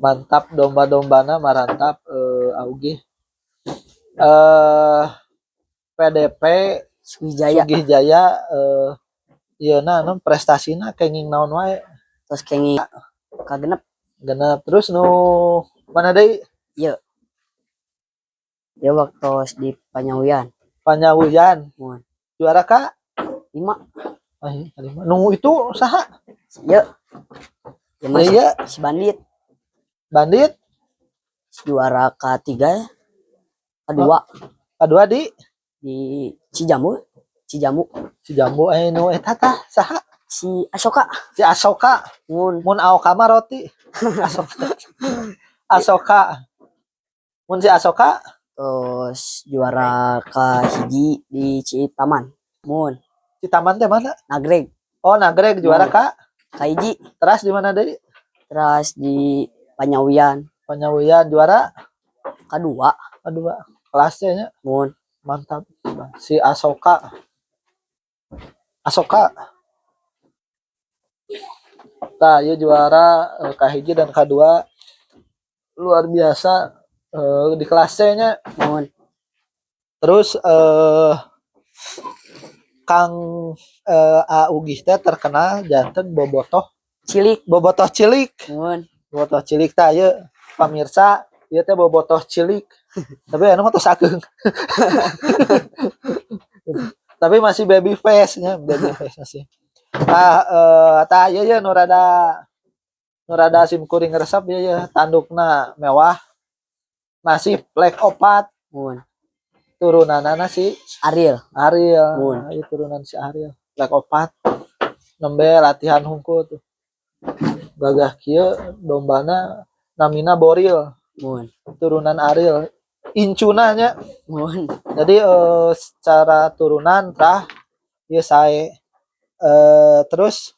Mantap domba-dombana, marantap Augie. PDP Sugih Jaya. Sugih Jaya, ieu na non prestasina kenging naon wae? Terus kenging kagenep. 6. Terus nu mana deui? Ieu. Dia waktu di Panyaweuyan. Panyaweuyan. Mun. Juara ka? 5. Ah, iya, lima. Nu itu saha? Ieu. Ya, mas, Iya. si Bandit. Bandit. Juara K3 ya. Kedua. Kedua di Di Cijambu. Cijambu. Cijambu. Nu eta tah saha? Si Asoka. Si Asoka. Mun. Mun Aoka mah roti. Asoka. Asoka. Mun si Asoka. Terus juara kahiji di Citaman. Mun. Citaman teh mana? Nagreg. Oh, Nagreg juara Mun. Ka? Kahiji. Terus di mana deui? Terus di Panyaweuyan. Panyaweuyan juara kedua. Kedua. Kelasnya nya. Mun. Mantap. Si Asoka. Asoka. Nah, ieu juara kahiji dan kedua, luar biasa di kelas C nya. Mun. Terus Kang Augih teh terkenal janten bobotoh cilik. Bobotoh cilik. Mun. Bobotoh cilik tah ieu, pamirsa, ieu teh bobotoh cilik. Tapi anu mah tos ageung. Tapi masih baby face nya, baby face masih. Nah, tah ieu ye nu rada sim kuring resep ieu ye, tandukna mewah. Masih black 4. Mun. Turunanana si Ariel. Ariel. Mun. Nah, ieu turunan si Ariel. Black 4. Nembe latihan hungkul tuh. Gagah kieu dombana, namina Boril. Mun. Turunan Ariel. Incuna nya. Mun. Jadi secara turunan tah ieu sae. Terus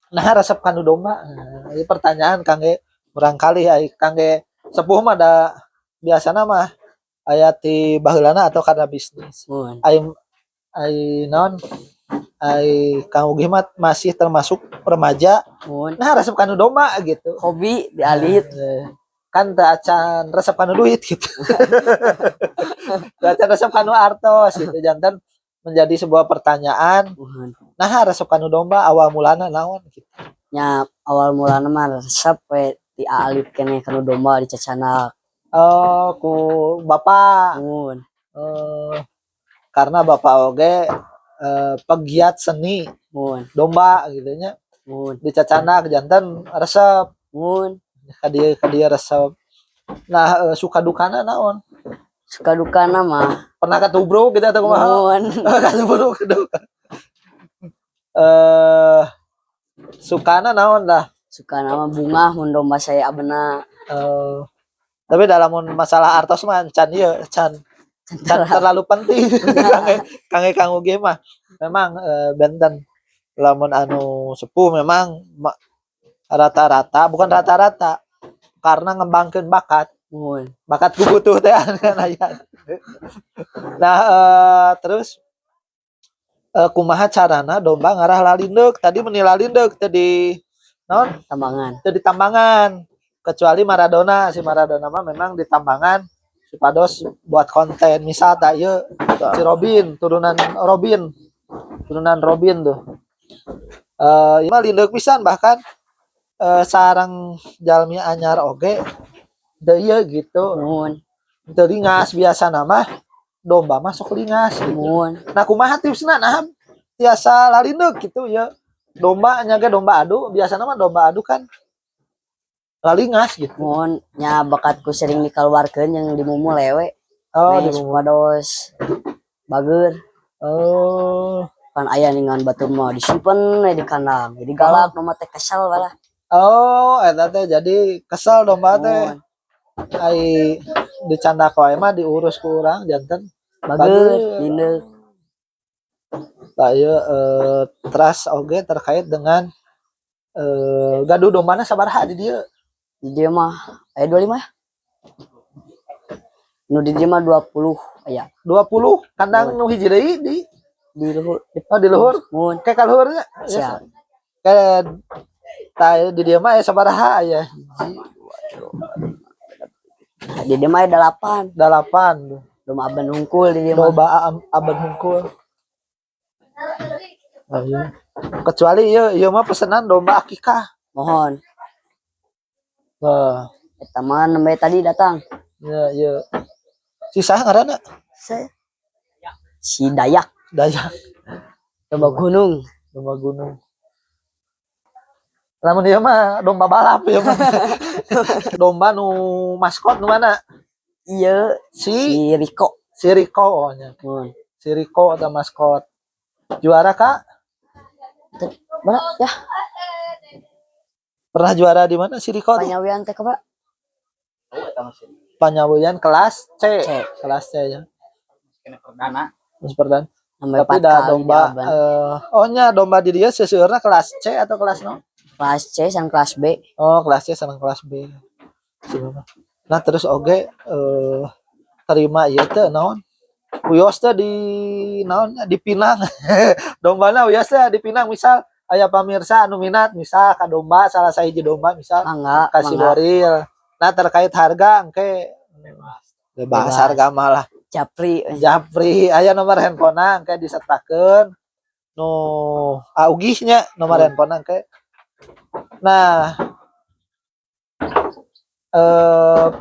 nah resep kanu domba. Nah, ieu pertanyaan kangge murangkalih, ai kangge sepuh mah da biasana mah aya ti baheulana atau karena bisnis. Mun. Ai ai naon, ai Kang Ugi mah masih termasuk remaja. Mun. Nah, resep kanu domba gitu. Hobi ti alit. Kan teu acan resep kanu duit gitu. Teu acan resep kanu artos gitu, janten menjadi sebuah pertanyaan. Mun. Nah, resep kanu domba awal mulana naon gitu? Nya awal mulana mah resep we ti alit keneh kanu domba, dicacanak. Oh, ku bapak. Mun. Karena bapak oge pegiat seni Mun. domba gitu nya. Mun. Dicacanak janten resep. Mun. Ka dieu resep. Nah, suka dukana naon? Suka dukana mah Pernah katubruk gitu atau kumaha? Mun. Katubruk gitu. Sukana naon dah? Sukana mah bungah mun domba sae abena. Tapi dalam masalah artos mah can ieu, can can terlalu penting kangge kangge Kang Ugi mah. Memang benten lamun anu sepuh memang rata-rata, bukan rata-rata, karena ngembangkeun bakat. Mun. Bakat ku butuh teh kan aya. Nah, terus kumaha carana domba ngarah lalindeuk? Tadi meni lalindeuk teh di naon? Tambangan. Teu di tambangan. Kecuali Maradona, si Maradona mah memang di tambangan supados buat konten. Misal tak ieu si Robin, turunan Robin. Turunan Robin tuh. Ieu mah lindeuk pisan, bahkan sareng jalmi anyar oge teu ieu gitu. Mun. Teu lingas, biasana mah domba mah sok lingas gitu. Mun. Nah, kumaha tipsna nah tiasa lalindeuk gitu ya? Domba nya ge domba adu, biasana mah domba adu kan lalingas gitu. Mun, nya bakatku sering dikeluarkeun yang dimumule we. Oh, Meh dimumule. supados bager. Oh. Kan aya ningan batur mah disimpen we di kandang. Jadi galak domba teh, kesel lah. Oh, eta teh jadi kesel domba teh. Mun. Ai dicandak wae mah diurus ku urang janten bager, bager. Lindeuk. Tah ieu teras oge terkait dengan gaduh dombana sabaraha di dieu? Di dieu mah aya 25 ya. Nu di dieu mah 20 aya. 20 kandang, nu hiji deui di Di luhur. Oh, di luhur. Mun. Kayak ka luhurnya. Siap. Kayak Tah, di dieu mah aya sabaraha? Aya hiji, dua, tilu, Di dieu mah aya dalapan. Dalapan. Domba aben hungkul di dieu mah. Domba aben hungkul. Oh, iya. Kecuali ieu ieu mah pesenan domba akikah. Mohon. Nah, Eta mah nembe tadi datang. Iya, iya. Si saha ngaranna? Saya si Dayak. Dayak. Domba gunung. Domba gunung. Lamun ieu mah domba balap ieu mah. Domba nu maskot nu mana? Iya. Si Si Riko. Si Riko, oh nya. Mohon. Si Riko atau maskot. Juara, Kak? Mana ya? Pernah juara di mana si Riko tuh? Panyawian teh ke, Pak? Panyawian kelas C. C. Kelas C ya. Kena perdana. Terus perdana. Sampai Tapi empat dah kali domba di Aban. Oh nya, domba di dia seseueurna kelas C atau kelas no? Kelas C sama kelas B. Oh, kelas C sama kelas B. Nah, terus oge terima ieu teh naon? Wios teh di naon di Pinang. Dombana wios teh di Pinang, misal aya pamirsa anu minat misal ka domba, salah sahiji domba misal Mangga, kasih mangga. Boril. Nah, terkait harga engke bebas, Bebas. Harga malah Japri. Japri, aya nomor handphone engke disertakeun nu augihnya nomor handphone engke. Nah,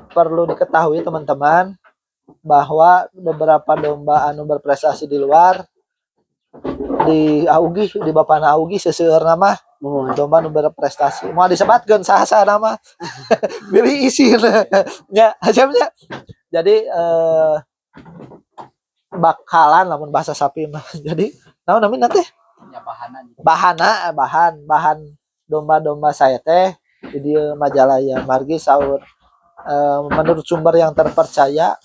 perlu diketahui, teman-teman, bahwa beberapa domba anu berprestasi di luar di Augi, di bapana Augi seseueurna mah Mohon. domba nu berprestasi mau disebatkeun saha-saha nama bilih isin nya nya. Jadi bakalan lamun bahasa sapi mah, jadi naon namanya teh? Ya, bahana. Bahana, bahan bahan domba-domba saya teh di dieu Majalaya, margi saur menurut sumber yang terpercaya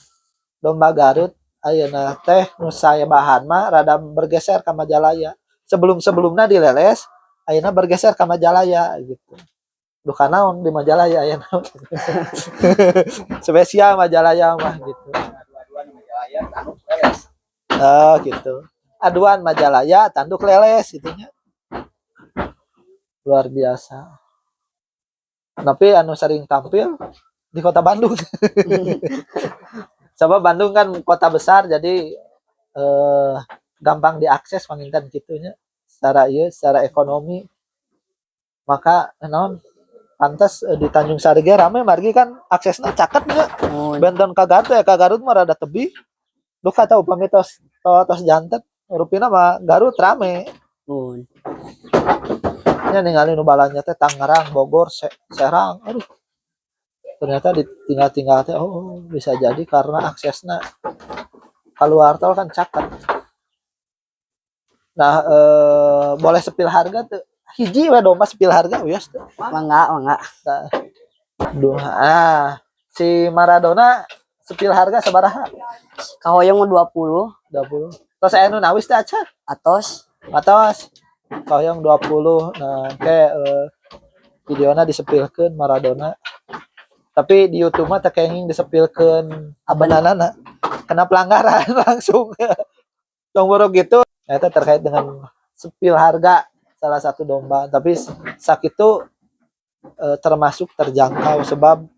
domba Garut ayeuna teh nu saya bahan mah rada bergeser ke Majalaya. Sebelum-sebelumnya dileles, ayeuna bergeser ke Majalaya gitu. Duh, naon di Majalaya ayeuna spesial Majalaya mah gitu. Dua-dua Majalaya tanduk leles. Oh gitu, aduan Majalaya tanduk leles itunya luar biasa. Tapi anu sering tampil di kota Bandung. Coba Bandung kan kota besar, jadi gampang diakses panginten gitunya secara iya, secara ekonomi. Maka naon, pantas di Tanjung Sari ge rame, margi kan aksesnya caket nya. Mohon. Benten ka Garut ya, ka Garut mah rada tebih. Duh, kata upami tos tos janten rupina mah Garut rame. Mohon. Nya ningali nu balanja teh Tangerang, Bogor, Serang. Aduh. Ternyata ditinggal-tinggal teh, oh, bisa jadi karena aksesnya keluar tol kan caket. Nah, boleh spill harga tuh? Hiji we domba spill harga wios tuh. Mangga, mangga. Nah, duh, ah, si Maradona spill harga sabaraha? Kahoyong mah 20. 20. Terus aya nu nawis teh acan? Atos. Atos. Kahoyong 20. Nah, ke videona disepilkeun Maradona. Tapi di YouTube mah teu kenging disepilkeun abenanana. Kena pelanggaran langsung. Tong boro gitu. Nah, itu terkait dengan spill harga salah satu domba. Tapi sakitu termasuk terjangkau sebab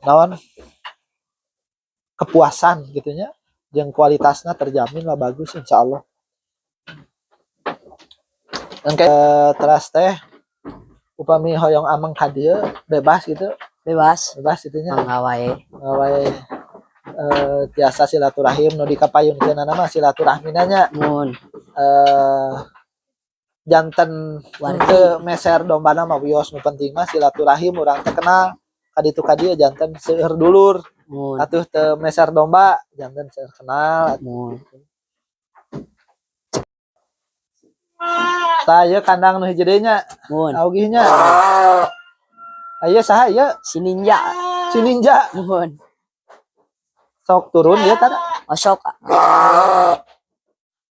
naon, kepuasan gitunya yang kualitasnya terjamin lah, bagus insya Allah. Dan kayak teras teh upami hoyong ameng ka dieu bebas gitu? Bebas. Bebas itunya. Mangga wae. Wae tiasa silaturahim nu dikapayunkeun mah silaturahmina nya. Mun. Janten Wargi. Teu meser dombana mah wios, nu penting mah silaturahim urang teh kenal ka ditu ka dieu, janten seueur dulur. Mun. Atuh teu meser domba janten seueur kenal. Mun. Tah, ieu kandang nu hiji deui nya. Mun. Augih nya. Ayo, saha ieu? Si Ninja. Si Ninja. Mun. Sok turun ieu tah? Osok.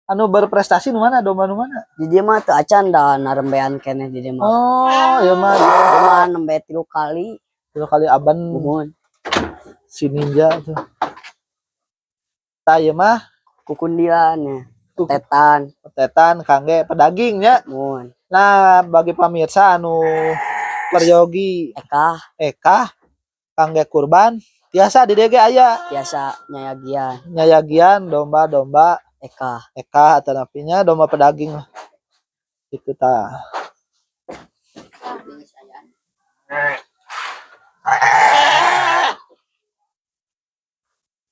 Anu berprestasi nu mana, domba nu mana? Di dieu mah teu acan da, narembean keneh di dieu mah. Oh, ieu mah. Ieu mah nembe 3 kali. Tilu kali aban. Muhun. Si Ninja tuh. Tah, ieu mah Kukundilan ya. Tetan. Tetan kangge pedagingnya. Mun. Nah, bagi pemirsa anu peryogi Eka. Eka kangge kurban biasa di DG aya. Biasa nyayagian. Nyayagian domba-domba Eka. Eka atau napinya domba pedaging lah. Itu ta.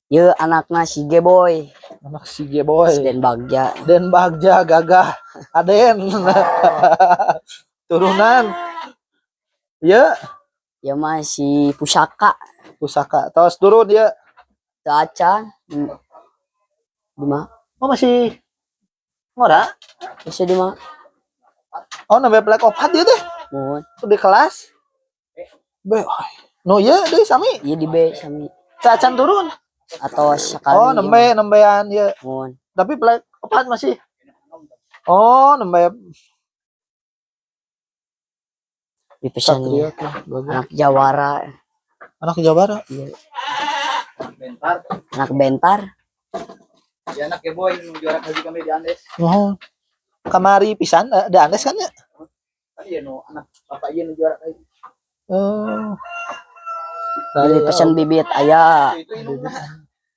Ye anakna si Geboy. Anak si Geboy. Den Bagja. Den Bagja gagah. Aden. Turunan. Ye. Ya mah si Pusaka. Pusaka. Tos turun ya. Teu acan. Di mana? Oh masih ngora? Bisa di mana? Oh nembe plek opat ieu teh. Mohon. Di kelas. B. Oh. No ieu deui sami. Iya di B sami. Teu acan turun. Atau sekali. Oh nembe nembean ieu. Mohon. Tapi plek opat masih. Oh nembe. Dipesan Satria tuh bagus. anak Jawara. Anak Jawara. Iya. Bentar. Anak Bentar. Ya anak Geboy nu juara haji kami di Andes. Oh. Kamari pisan di Andes kan ya? Kan ieu nu anak bapak ieu nu juara haji. Oh. Beli pesan bibit aya. Itu indungna.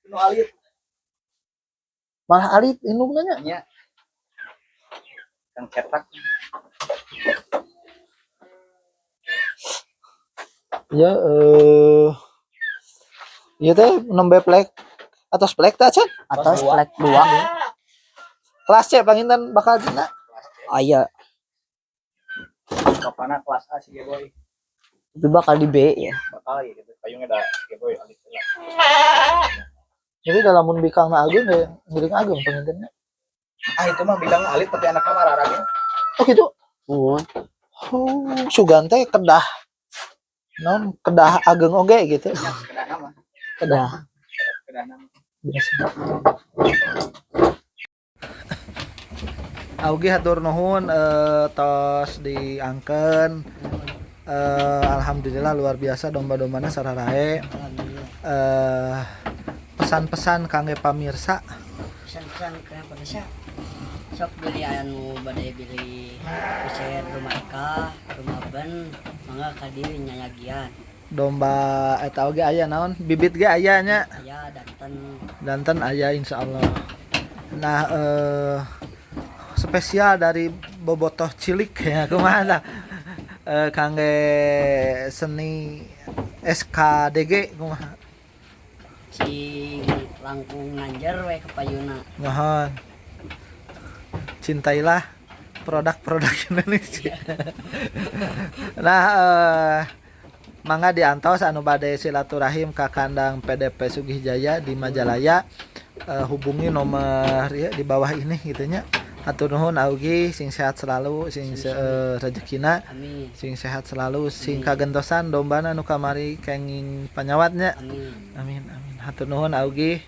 Nu alit. Malah alit indungna nya. Nya. Kang cetak. Ya ieu teh nembe plek atas plek teh acan. Atau plek 2. Kelas C panginten bakal dina. Aya. Bapana kelas A si Geboy. Tapi bakal di B ya. Bakal ya gitu. Payungnya da Geboy alit heula. Jadi dalam mun bikangna ageung ya ngiring ageung pangintennya. Ah itu mah bikang alit tapi anaknya mah rarage. Oh gitu. Muhun. Oh, sugan teh kedah. Non kedah ageung oge gitu. Ya, kedah nama. Kedah. Kedah nama. Biasa. Augi hatur nuhun tos diangkeun. Alhamdulillah luar biasa domba-dombana sararae. Pesan-pesan kangge pamirsa. Pesan-pesan kangge pamirsa. Sok beli anu bade beli piser rumah Eka, rumah Ben, mangga ka dieu nyayagian. Domba eta oge aya naon? Bibit ge aya nya. Aya danten. Danten aya insyaallah. Nah, spesial dari bobotoh cilik ya kumaha tah? Kangge seni SKDG kumaha? Cing langkung nanjer we ka payuna. Mohon cintailah produk-produk Indonesia. Nah, mangga diantos anu bade silaturahim ka kandang PDP Sugih Jaya di Majalaya. Hubungi nomor ya, di bawah ini gitu nya. Hatur nuhun Augi, sing sehat selalu, sing rezekina, amin, sing sehat selalu, sing kagentosan dombana nu kamari kenging panyawatnya. Amin. Amin amin. Hatur nuhun Augi.